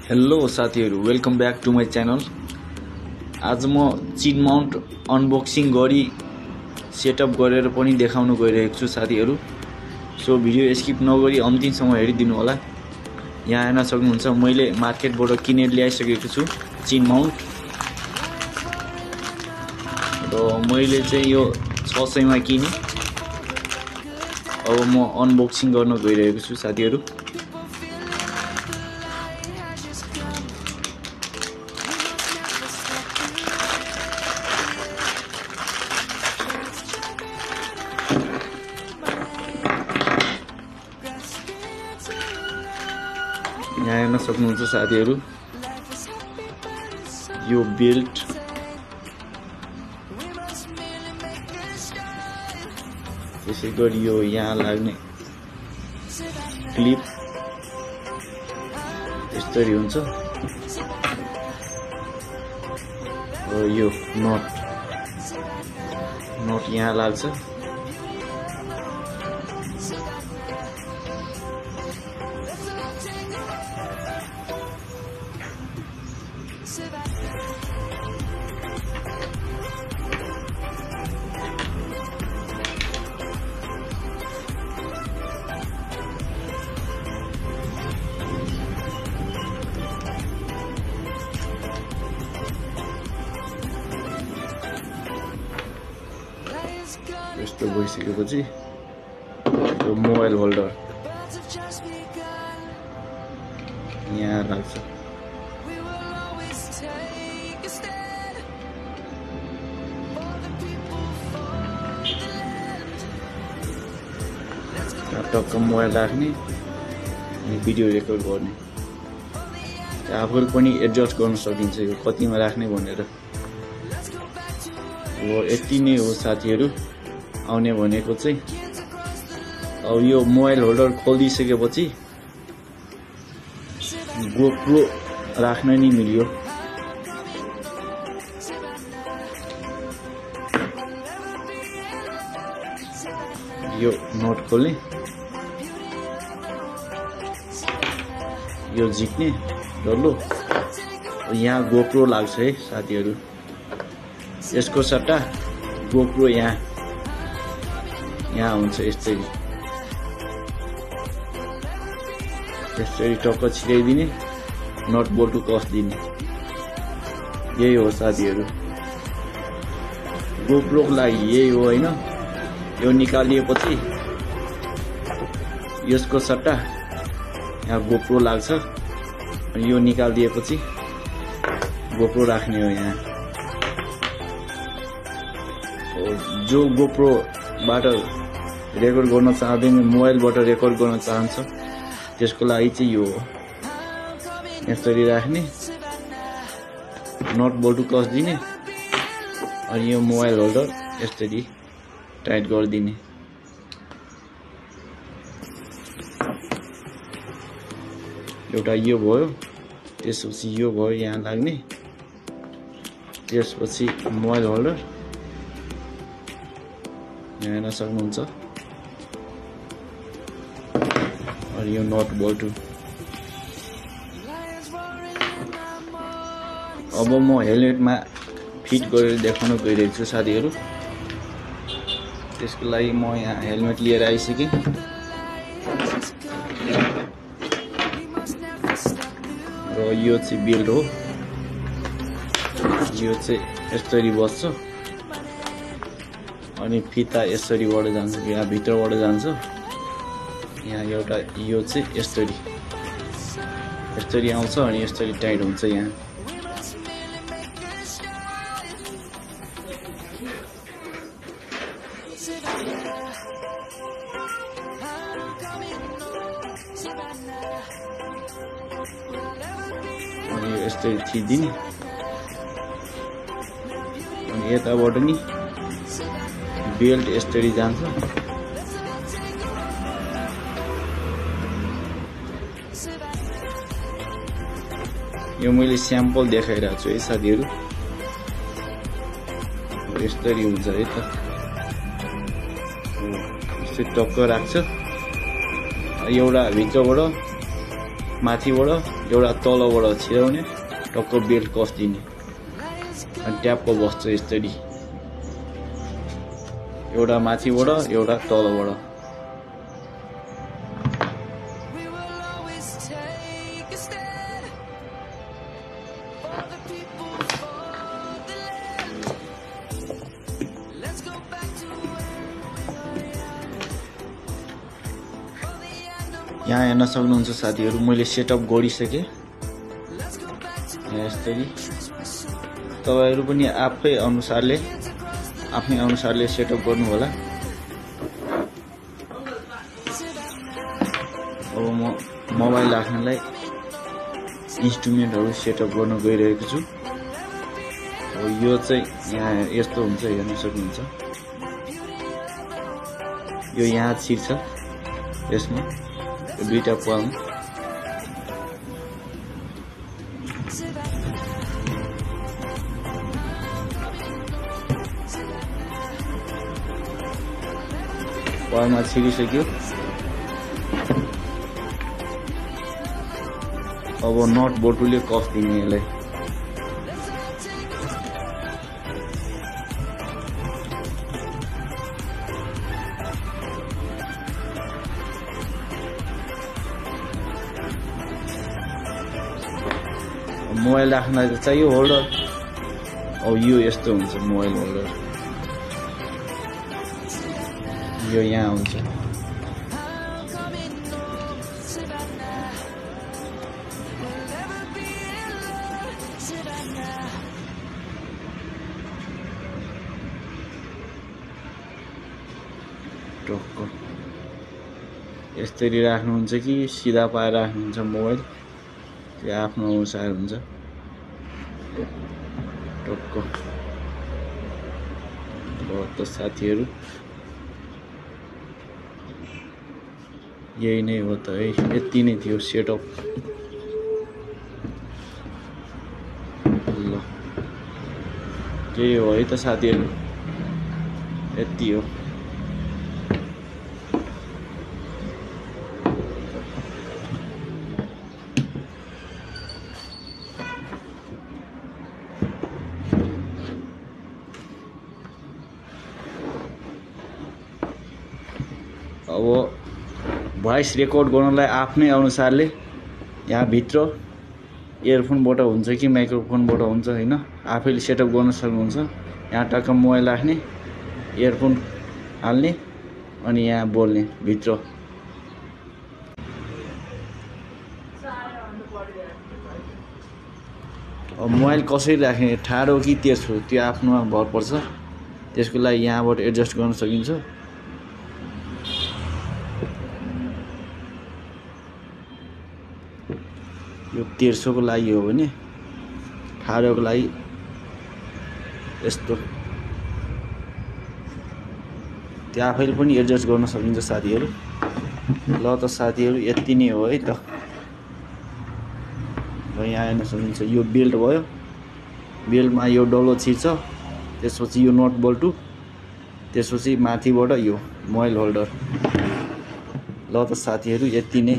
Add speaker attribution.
Speaker 1: Hello साथीहरु, welcome back to my channel. आज म चीन माउन्ट अनबक्सिङ गरी सेटअप गरेर पनि देखाउन गइरहेको छु साथीहरु। सो भिडियो स्किप नगरी अन्तिमसम्म हेरिदिनु होला। यहाँ हेर्न सक्नुहुन्छ मैले मार्केटबाट किनेर ल्याइसकेको छु चीन माउन्ट। र मैले चाहिँ यो 600 मा किने। अब म अनबक्सिङ गर्न गइरहेको छु साथीहरु। यहाँ हेर्न सक्नुहुन्छ साथीहरु, यो बेल्ट त्यसै गरी यो यहाँ लाग्ने क्लिप यसरी हुन्छ। र यो नट यहाँ लाग्छ। यस्तो भइसकेपछि यो मोबाइल होल्डर यहाँ लाग्छ। टक्क मोबाइल राख्ने अनि भिडियो रेकर्ड गर्ने। आफूले पनि एडजस्ट गर्न सकिन्छ यो कतिमा राख्ने भनेर। अब यति नै हो साथीहरु आउने भनेको चाहिँ। अब यो मोबाइल होल्डर खोलिदिसकेपछि गोप्रो राख्न नि मिल्यो। यो नट खोल्ने, यो झिक्ने डल्लो। यहाँ गोप्रो लाग्छ है साथीहरु। यसको सट्टा गोप्रो यहाँ हुन्छ। यसरी टक्क छिराइदिने, नट बोल्टु कस दिने। यही हो साथीहरु, गोप्रोको लागि यही हो हैन। यो निकालिएपछि यसको सट्टा यहाँ गोप्रो लाग्छ। अनि यो निकालिदिएपछि गोप्रो राख्ने हो यहाँ। जो गोप्रो बाट रेकर्ड गर्न चाहँदैन, मोबाइलबाट रेकर्ड गर्न चाहन्छ, त्यसको लागि चाहिँ यो यसरी राख्ने, नट बोल्टु कस दिने अनि यो मोबाइल होल्डर यसरी टाइट गरिदिने। एउटा यो भयो, त्यसपछि यो भयो यहाँ लाग्ने, त्यसपछि मोबाइल होल्डर यहाँ हेर्न सक्नुहुन्छ। अनि यो नट बोल्टु। अब म हेलमेटमा फिट गरेर देखाउन गइरहेको छु साथीहरु। त्यसको लागि म यहाँ हेलमेट लिएर आइसकेँ। र यो चाहिँ बेल्ट हो। यो चाहिँ यसरी बस्छ अनि फिता यसरीबाट जान्छ, यहाँ भित्रबाट जान्छ। यहाँ एउटा यो चाहिँ यसरी आउँछ अनि यसरी टाइट हुन्छ यहाँ। अनि यो यसरी थिचिदिने अनि यताबाट नि बेल्ट यसरी जान्छ। यो मैले स्याम्पल देखाइरहेको छु है साथीहरु। यसरी हुन्छ है त। यसरी टक्क राख्छ। एउटा भित्रबाट माथिबाट एउटा तलबाट छिराउने टक्क बेल्ट कस्दिने अनि ट्यापको बस्छ यसरी एउटा माथिबाट एउटा तलबाट यहाँ हेर्न सक्नुहुन्छ साथीहरु मैले सेटअप गरिसके यसरी तपाईहरु पनि आफ्नै अनुसारले सेटअप गर्नु होला अब म मोबाइल राख्नलाई इन्स्ट्रुमेन्टहरु सेटअप गर्न गइरहेको छु अब यो चाहिँ यहाँ यस्तो हुन्छ हेर्न सक्नुहुन्छ यो यहाँ छिर्छ यसमा दुईटा पाउँ पाउमा छिरिसक्यो अब नट बोल्टुले कफ दिने यसलाई मोबाइल राख्न चाहियो होल्डर अब यो यस्तो हुन्छ मोबाइल होल्डर यो यहाँ हुन्छ टक्क यसरी राख्नुहुन्छ कि सिधा पारेर राख्नुहुन्छ मोबाइल त्यो आफ्नो अनुसार हुन्छ टक्क त साथीहरु यही नै हो त है यति नै थियो सेटअप ल त्यही हो है त साथीहरु यति हो अब भोइस रेकर्ड गर्नलाई आफ्नै अनुसारले यहाँ भित्र इयरफोनबाट हुन्छ कि माइक्रोफोनबाट हुन्छ हैन आफैले सेटअप गर्न सक्नुहुन्छ यहाँ टक्क मोबाइल राख्ने इयरफोन हाल्ने अनि यहाँ बोल्ने भित्र अब मोबाइल कसरी राख्ने ठाडो कि तेर्सो त्यो आफ्नोमा भर पर्छ त्यसको लागि यहाँबाट एडजस्ट गर्न सकिन्छ यो तेर्सोको लागि हो भने ठाडोको लागि यस्तो त्यो आफैले पनि एडजस्ट गर्न सकिन्छ साथीहरु ल त साथीहरु यति नै हो है त र यहाँ हेर्न सक्नुहुन्छ यो बेल्ट भयो बेल्टमा यो डल्लो छिर्छ त्यसपछि यो नट बोल्टु त्यसपछि माथिबाट यो मोबाइल होल्डर ल त साथीहरु यति नै